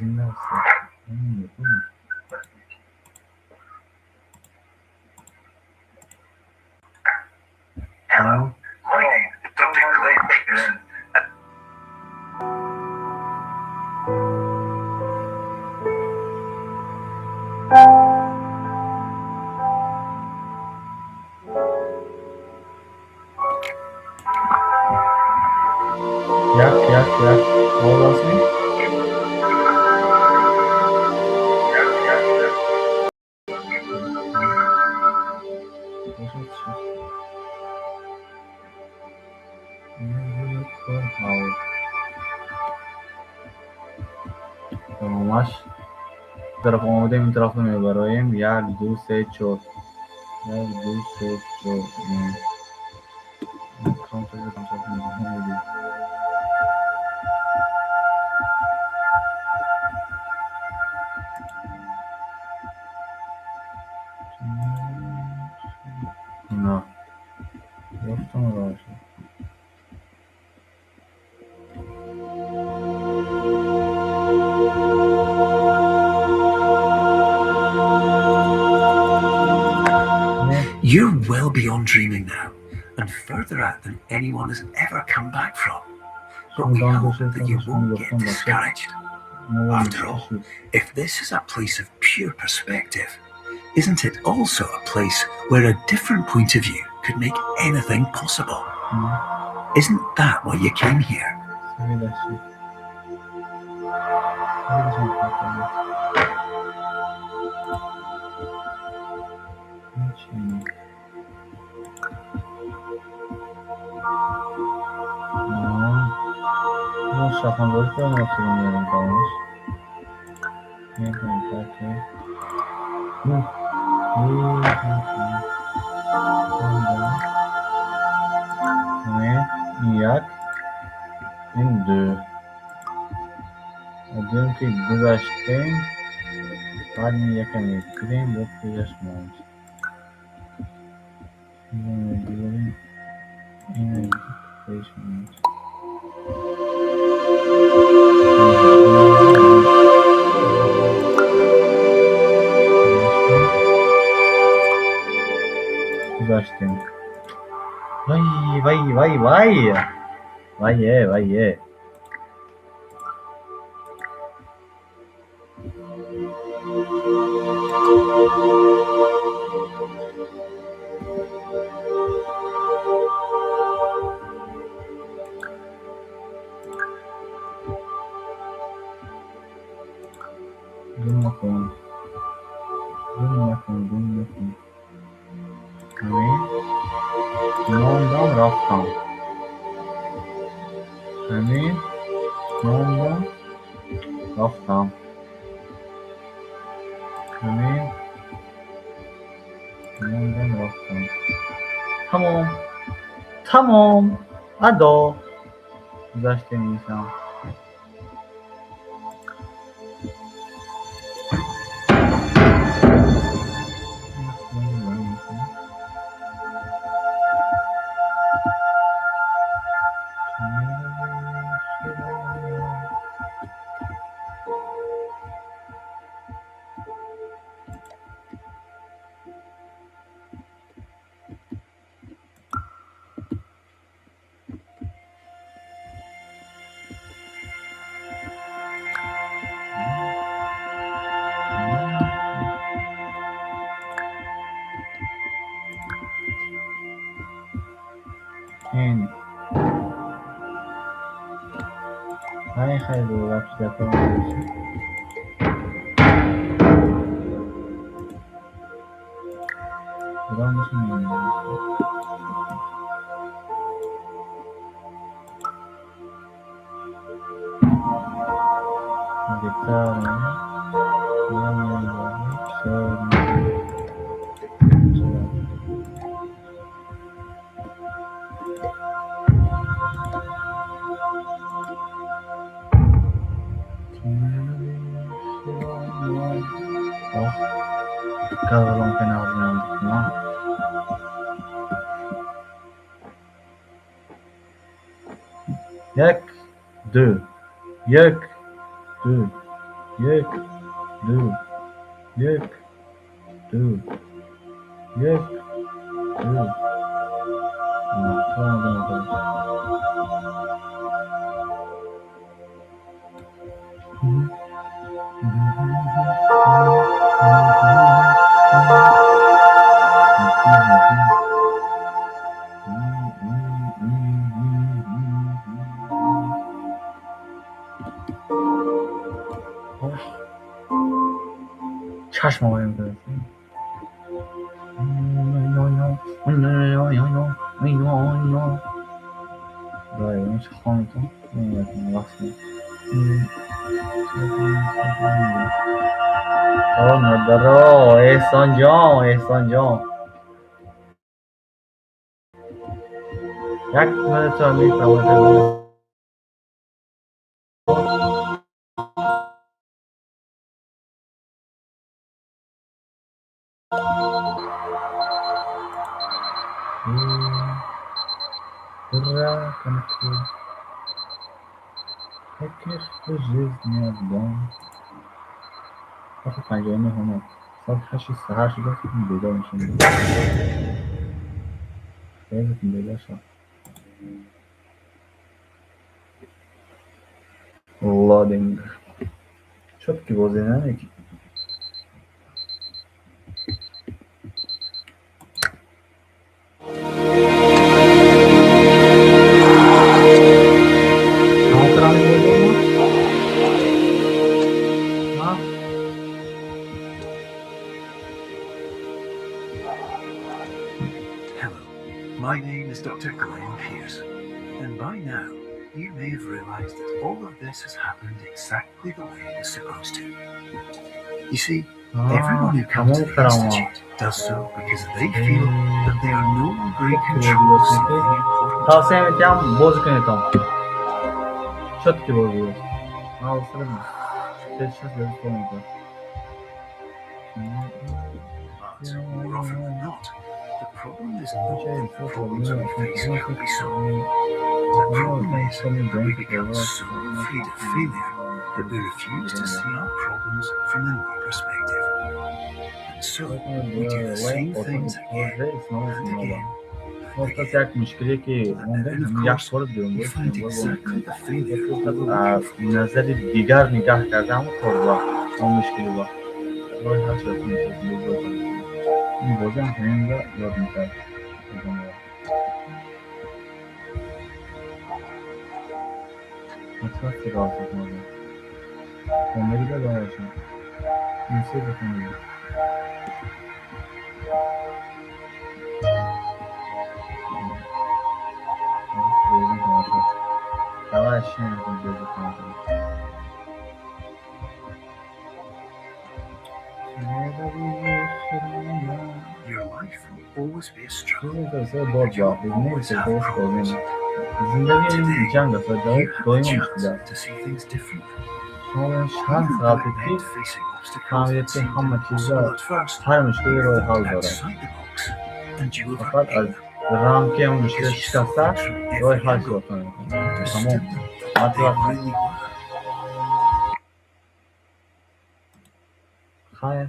Зинда аст. Hello, my name is Dr. Glenn Peterson. Як, як, як. Овоз ҳастем? Бошад, шуд. Тамомаш. Тараф омадем, ин тараф мебароем. Як, ду, се, чор. Як, ду, се, чор. На. Ёфтам роҳашо. You're well beyond dreaming now, and further out than anyone has ever come back from. But we hope that you won't get discouraged. After all, if this is a place of pure perspective, isn't it also a place where a different point of view could make anything possible? Isn't that why you came here? Як, ин ду. Одим ки гузаштем, баъд ин яка мегирем, бо пешаш монд. Инро мегирем, ин пеш монд. Гузаштем. Вай, вай, вай, вай! Вайе, вайе. Гум накун. Гум накун, гум накун. Ҳамин. Мондам, рафтам. Ҳамин. Мондам, рафтам. Ҳамин. Мондам, рафтам. Тамом. Тамом. Адо. Гузаштем инсан. Ин. Ай, хай, вообще Як, ду, як, ду, Як, ду, як, ду, як, ду. Чашм оям. Эҳсон ҷон, Эҳсон ҷон. Як минута мефаҳмад. Жизни отдам. 59 ساعت 8 سحر شده، بیدار میشم. خیلی بیدار شدم. Loading. Чётки бозӣ намекунӣ. Hello, my name is Dr. Glenn Pierce, and by now you may have realized that all of this has happened exactly the way it was supposed to. You see, everyone who comes to the Institute does so because they feel that they are no longer in control of something important. Тавсия медиҳам, бозӣ кунедтон. Чётки бозӣ аст. Сейчас я вспомню. But more often than not, the problem is not that the problems we face can't be solved. The problem is that we become so afraid of failure that we refuse to see our problems from a new perspective. And so we do the same things again and again and Гуфтааст, again. як мушкиле ки мондем, And of як course, бор дидем, we find exactly the failure we were аз looking for. назари дигар нигаҳ карда, ҳамон кор ба ҳамон мушкили ба роҳи ҳал шуда метавонем. Ин бозӣ ҳам ҳаминро ёд мекард. Мотиватсия галсад. Хондагида давошам. Инсида хондагӣ. Бозӣ тамошо. Давай шинем, бозӣ тамошо. Your life will always be a struggle. Бод Always have problems. зиндагӣ ин ҷанг аст ва You have the доимо chance мушкил аст. to see things differently. Шумо шанс Even рафтед, when ки facing obstacles фаҳмидед, that ки seemed ҳама чиза, impossible at first, ҳар мушкиле роҳи ҳал дорад. outside the box, and you Фақат overcame аз them рамки ҳамон мушкил because you saw шикаста things from роҳи every ҳал angle. ёфта мекунед. You Тамом. understood them for what they Мотиватсия. really were. Хайр.